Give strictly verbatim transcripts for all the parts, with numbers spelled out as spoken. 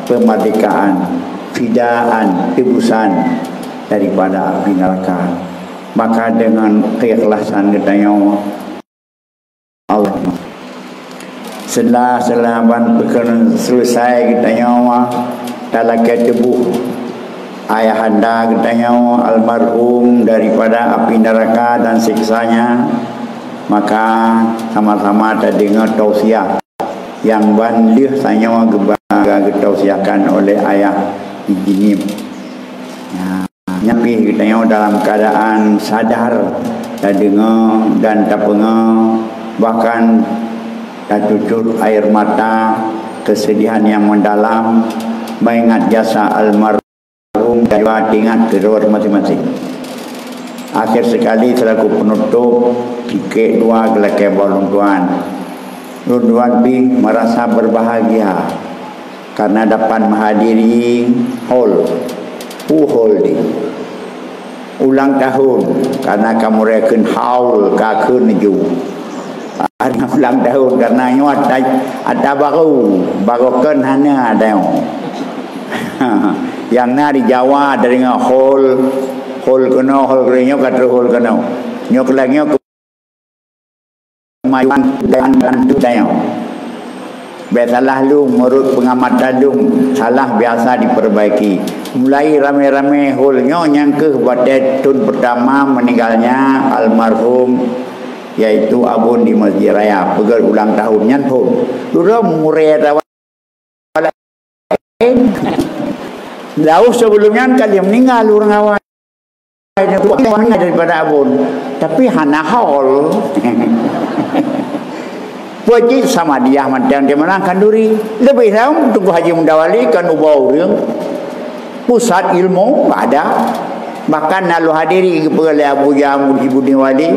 peumerdékaan, fidaan, tebusan daripada api neraka. Maka deungon keikhlasan geutanyoe, Allah. Setelah, setelah ban peukeun selesai geutanyoe talakée tuboh ayahanda geutanyoe almarhum daripada api neraka dan siksanya, maka sama-sama tadeungoe tausiah nyang ban lheueh tanyoe geuba-, geutausiahkan oleh ayah di Jeunieb. Nah, nyan pih geutanyoe dalam keadaan sadar, tadeungoe dan tapeungoe, bahkan tacucut air mata kesedihan yang mendalam mengingat jasa almarhum dan juga teuingat keudroe masing-masing. Akhir sekali, selaku penutup, sikét dua geulakée bak ulôn tuan. Ulôn tuan pih merasa berbahagia karena dapat menghadiri haul. Pu haul di ulang tahun, karena kamoe rayekan haul ka kheun ju. Hari ulang tahun, karena nyoe ata, ata baru, baru kan hana ada. Yang na di Jawa, ada dengan haul, haul keunoe, haul keunoe, nyoe ka trok haul keunoe. Nyoe keulang nyoe kemajuan dan bantu saya. Biasalah lôn, menurut pengamatan lôn, salah biasa diperbaiki. Mulai ramé-ramé haul nyoe nyang keuh batée thon pertama meninggalnya almarhum, yaitu Abon di Masjid Raya, peugét ulang tahun nyan phon. Lurah murée tawa laén. Jauh sebelum nyan ka lheueh meninggal ureuëng awai. Daripada Abon. Tapi hana haul. Puji sama dia mantong di mana kanduri. Lebih lom Teungku Haji Mudawali kan ubah ureuëng. Pusat ilmu ada. Bahkan na lôn hadiri geupeugah lé Abu Jaham Muhibbuddin Wali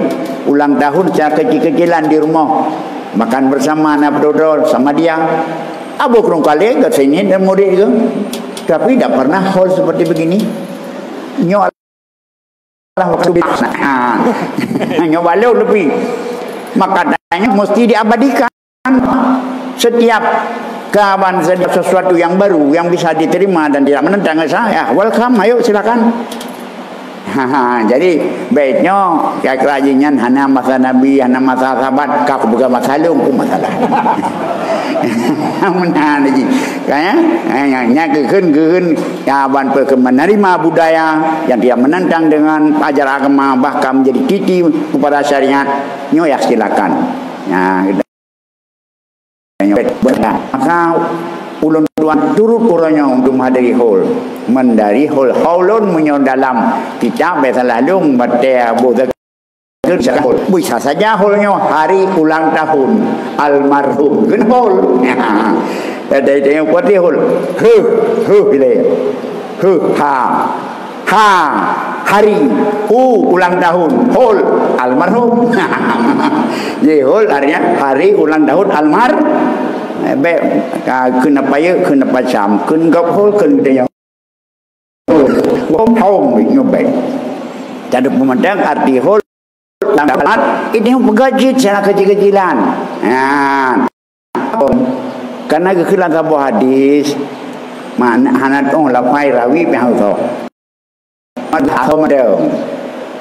ulang tahun secara kecil-kecilan di rumah. Makan bersama na beudôh-dôh sama dia. Abu Krung Kale ke sini dan murid ke. Tapi tidak pernah hol seperti begini. Nyoe Allah waktu biasa. Ha. Nyoe balok lebih. Makanya mesti diabadikan. Setiap kawan, setiap sesuatu yang baru yang bisa diterima dan tidak menentang saya, welcome, ayo silakan. Ha, jadi baiknya kira-kira nyan hana masa Nabi, hana masa sahabat, ka aku peugah masa lôn, ku masalah. Meunan lagi. Kan, ya? Nya keuheun-keuheun ya ban pe-, menerima budaya yang tidak menentang dengan ajaran agama, bahkan menjadi titi kepada syariat, nyoe ya silakan. Ya, maka ulôn tuan turut uroe nyoe untuk menghadiri haul. Mendari haul, haul lôn meunyoe dalam kitab biasalah lôn batée boh Bisa saja hol nyoe hari ulang tahun almarhum. Kena hol. Ada yang kuat dia hol. Huh, huh, bila. Huh, ha. Ha, hari, u, ulang tahun. Hol, almarhum. Jadi hol artinya hari ulang tahun almar. Eh, baik, ah, kena payah, kena pacam, kena gop hol, kena dia. Hom, hom, nyoe bèk. Jadi peumandang arti hol, lam dalam, ini peugah jih cara kecil-kecilan. Ha. Hom. Karena geukheun lam saboh hadis, mana hana tueng lafai rawi pih hana tueng. Hom ada.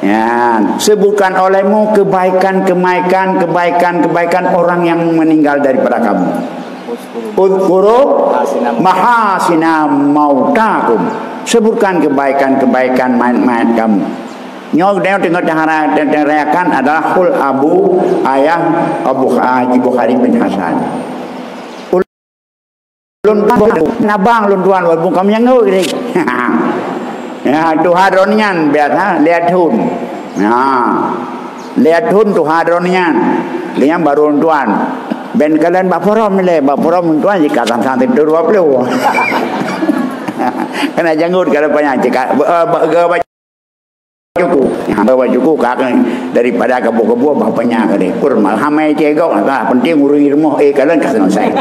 Ya, sebutkan olehmu kebaikan, kebaikan, kebaikan, kebaikan orang yang meninggal daripada kamu. Udzkuru mahasina mautakum. Sebutkan kebaikan-kebaikan mayat-mayat kamu. Nyoe, nyoe teungoh tahara-, tarayakan adalah hol abu ayah Abu Haji Bukhari bin Hasan. Ulôn tuan, nabang ulôn tuan, walaupun kamu nyang ngeut. Ya, tuha droeneuh nyan biasa lhèe thôn. Ya. Lhèe thôn tuha droeneuh nyan. Lheuh nyan baru ulôn tuan. Ben kalon bak forum lé, bak forum ulôn tuan jih ka sang-sang siplôh dua ploh. Kena janggut kalau banyak cakap, eh, ba-, ga-, ba-, cuku. Ha, ba-, ba-, cuku ka, daripada kabu-kabu bah banyak kali. Kur malah hamai cegok, ha, penting ureueng rumoh, eh, kalon ka selesai.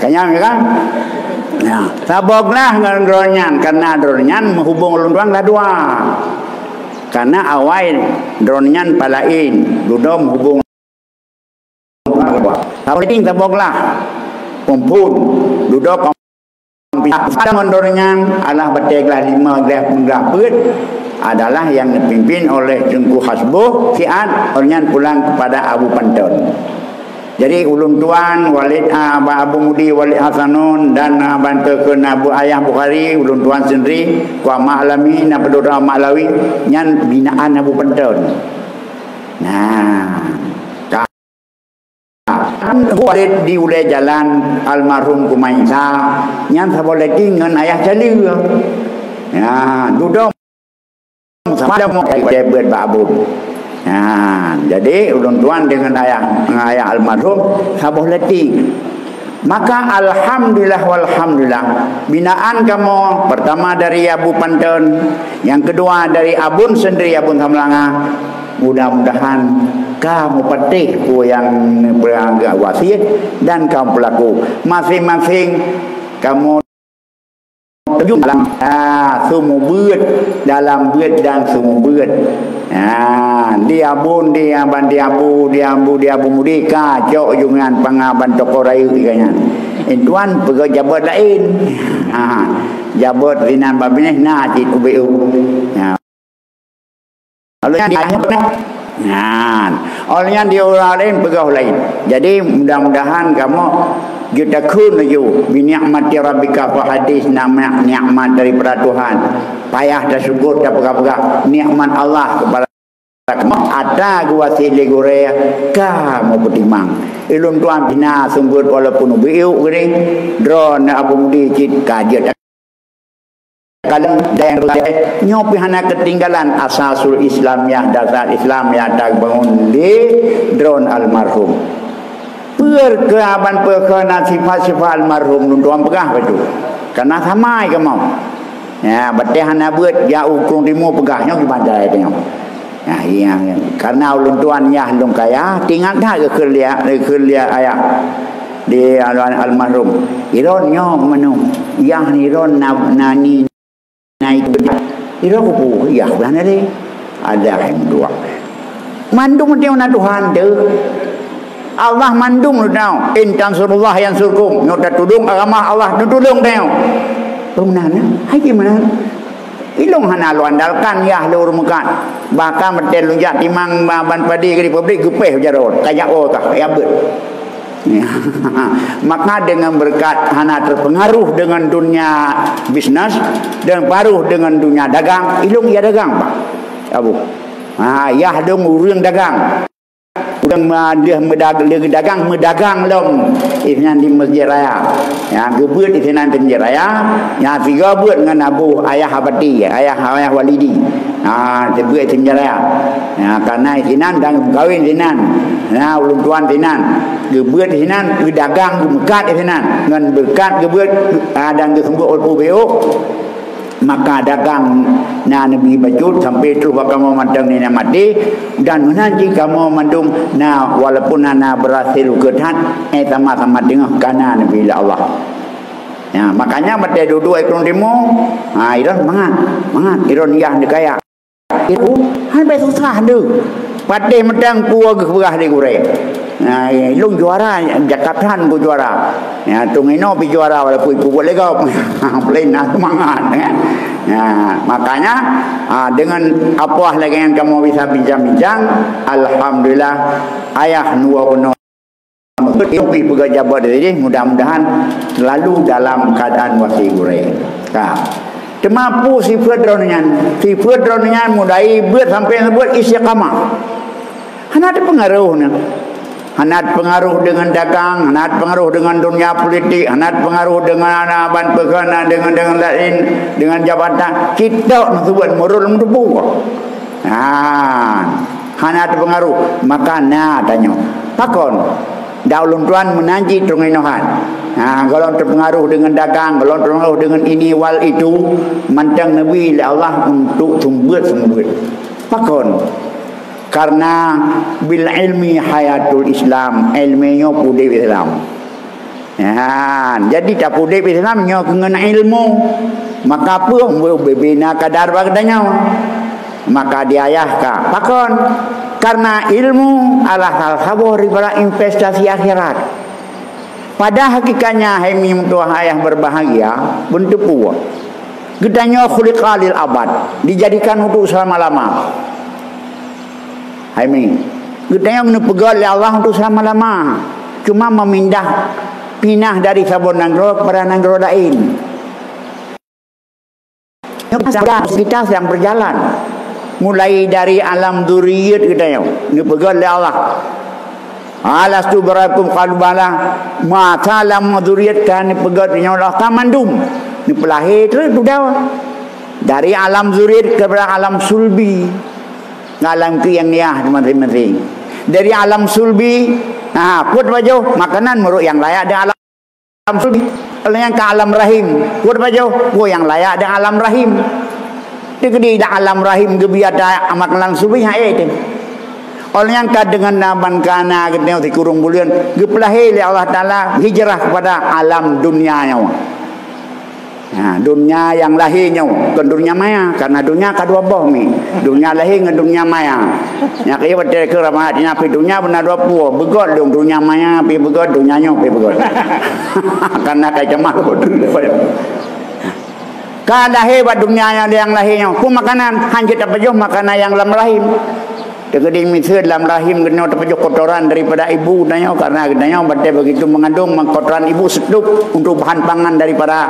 Kenyang kan? Ya, saboh glah ngon droeneuh nyan, karena droeneuh nyan menghubung ulôn tuan lah dua. Karena awai droeneuh nyan palain, dudoe menghubung. Saboh ting, saboh glah. Phôn-phôn, dudoe kaum pisang. Padang ngon droeneuh nyan adalah batée glah lima, glah, glah peuet, adalah nyang geupimpin oleh Teungku Hasboh siat, droeneuh nyan pulang kepada Abu Panton. Jadi, ulôn tuan Walid, ah, Abu Mudi Walid Hasanun dan, ah, bantu keu Abu Ayah Bukhari, ulôn tuan sendiri, Kuama Alami, na peudura Mak Lawi, nyan binaan Abu Panton. Nah, Kan Walid di ulée jalan almarhum Kumaisa, nyan saboh lagi ngon ayah Caleue. Ya, dudoe sama ada mau dari beuet bak abon. Ya, jadi ulôn tuan dengan ayah, dengan ayah almarhum saboh lagi. Maka alhamdulillah walhamdulillah, binaan kamoe pertama dari Abu Panton, yang kedua dari abon sendiri, Abon Samalanga. Mudah-mudahan ka meupatéh peue nyang neupeugah wasiet dan ka meupeulahu. Maséng-maséng kamoe terjun dalam, ah, seumeubeuet, dalam beuet dan seumeubeuet. Ah, di abon, di aban, di abu, di abu, di Abu Mudi ka cok jungan pangaban toko rayeuk iga nyan. Intuan peugah jabot laén. Ha, jabot sinan babineh na cit ubeu. Ya. Lalu nyan di ayah nyan. Nyan. Oleh nyan di ureueng laén peugah laén. Jadi, mudah-mudahan kamoe jeuet takheun laju, "Bi ni'mati rabbika fa haddits," nama nikmat daripada Tuhan. Payah tasyukur, tapeugah-peugah nikmat Allah kepada kamoe ata geuwasiet lé gurée ka meupeutimang. Ulôn tuan pih na seumeubeuet walaupun ubeu geuring, droeneuh Abu Mudi cit ka jeuet Kalon dayang nyoe pih hana keutinggalan asasul Islamiyah, dasar Islam nyang tabangun lé droeneuh almarhum. Peue keu aban peue keu na sifat-sifat almarhum lôn tuan peugah bacut. Kana sama ai kamoe. Ya, batée hana beuet, jak u Krueng Timu peugah nyoe kiban cara tanyoe. Nah, iya, iya. Karena ulôn tuan yah lôn kaya, teuingat that geukheun lé, geukheun lé ayah di al-, almarhum. Iron nyoe meunyoe yah ni iron na, na ni, na itu. Iron kupu, yah bulan hari. Ada yang dua. Mandum dia na Tuhan tu. Allah mandum lu tau. "In tansurullah yansurkum." Nyoe tatulông agama Allah, tatulông tau. Peue meunan, hai ji meunan. Ilông hana lôn andalkan yah lôn ureueng meukat. Bahkan meutée lôn jak timang ba-, ban padi keu di pabrik geupéh jaroe, ka jak o kah, ya beuet. Maka dengan berkat hana terpengaruh dengan dunia bisnis dan pengaruh dengan dunia dagang, ilông ya dagang, Pak. Abu. Ha, yah dong ureueng dagang. Ureueng ma-, lheueh meudag-, lheueh dagang, meudagang lom. Inan di Masjid Raya. Ya, geubeuet di sinan di Masjid Raya. Ya, sigoe beuet ngon Abu Ayah Abati, Ayah, Ayah Walidi. Ha, geubeuet di Masjid Raya. Ya, karena di sinan dan geukawin di sinan. Ya, ulôn tuan di sinan. Geubeuet di sinan, geudagang, geumeukat di sinan. Ngon beureukat geubeuet, ha, dan geuseumeubeuet ulôn pih. Maka dagang na neubi bacut sampai troh bak kamoe mantong nyan maté, dan meunan cit kamoe mandum na, walaupun hana beurhasil ukeue that, eh, sama-sama teungoh kana neubi lé Allah. Ya, makanya meutée dudoe i Krueng Timu, ha, iron mangat, mangat, iron yah neukaya. Iron, han bai susah deuh. Patéh meudang peue geupeugah lé gurée. Nah, ilông juara, jakab that ku juara. Ya, teungoh inoe pih juara walaupun ipubuet lé gob. Peulén na seumangat, ya. Ya, makanya, ah, dengan apa lagée nyang kamoe bisa bincang-bincang, alhamdulillah, ayah nua keunoe. Pih peugah jabat dari jih, mudah-mudahan selalu dalam keadaan wasiet gurée. Ka. Teuma peue sifeuet droeneuh nyan? Sifeuet droeneuh nyan mulai beuet sampai beuet istiqamah. Hana teupeungaruh nyan. Hana teupeungaruh deungon dagang, hana teupeungaruh deungon dunia politik, hana teupeungaruh deungon ana ban peugah na deungon, deungon laén, deungon jabatan. Cit tok na seubuet murul meutubu. Ha, hana teupeungaruh. Maka na tanyoe. Pakon? Dak ulôn tuan meunan cit teungoh inoe han. Ha, gohlom teupeungaruh deungon dagang, gohlom teupeungaruh deungon ini wal itu, mantong neubi lé Allah untuk seumeubeuet-seumeubeuet. Pakon? Karena bil ilmi hayatul Islam, ilmu nyoe udeb Islam. Ha, jadi tapeuudeb Islam nyoe keu ngon ilmu. Maka peue bubena kadar bak geutanyoe? Maka di ayah ka. Pakon? Karena ilmu adalah salah saboh daripada investasi akhirat. Pada hakikatnya, hai meutuah ayah berbahagia, beuteupeue, geutanyoe khuliqa lil abad, dijadikan untuk selama-lama. Hai mi, geutanyoe neupeugét lé Allah untuk selama-lama. Cuma memindah, pinah dari saboh nanggroe kepada nanggroe laén. Kita sedang berjalan. Mulai dari alam zuriat geutanyoe, neupeugét lé Allah. "Alastu birabbikum?" Qalu bala. Masa alam zuriat ka neupeugét nyoe Allah ka mandum. Neupeulahé terus dudoe. Dari alam zuriat kepada alam sulbi. Alam kieng niah masing-masing. Dari alam sulbi, ha, peuet bajoh makanan meurok nyang layak di alam sulbi. Kalau nyang ka alam rahim, peuet bajoh, peuet nyang layak di alam rahim. Di keudi di alam rahim geubiet ata makanan sulbi, ha, eh, tu. Oleh nyang ka deungon naban kana geutanyoe sikureueng buleuen, geupeulahé lé Allah Taala hijrah kepada alam dunia nyoe. Ha, dunia nyang lahé nyoe, bukan dunia maya, karena dunia ka dua boh mi. Dunia lahé ngon dunia maya. Nyang kaya watée keu ramah hati Nabi dunia beuna dua pue, beugét dong dunia maya, pi beugét dunia nyoe, pi beugét. Karena ka jamah beutôi. Ka lahé bak dunia nyang, nyang lahé nyoe, pun makanan, hana jeuet tapajoh makanan nyang lam rahim. Teukeudi miseue lam rahim geutanyoe tapajoh kotoran daripada ibu geutanyoe, karena geutanyoe batée begitu mengandung kotoran ibu setup untuk bahan pangan daripada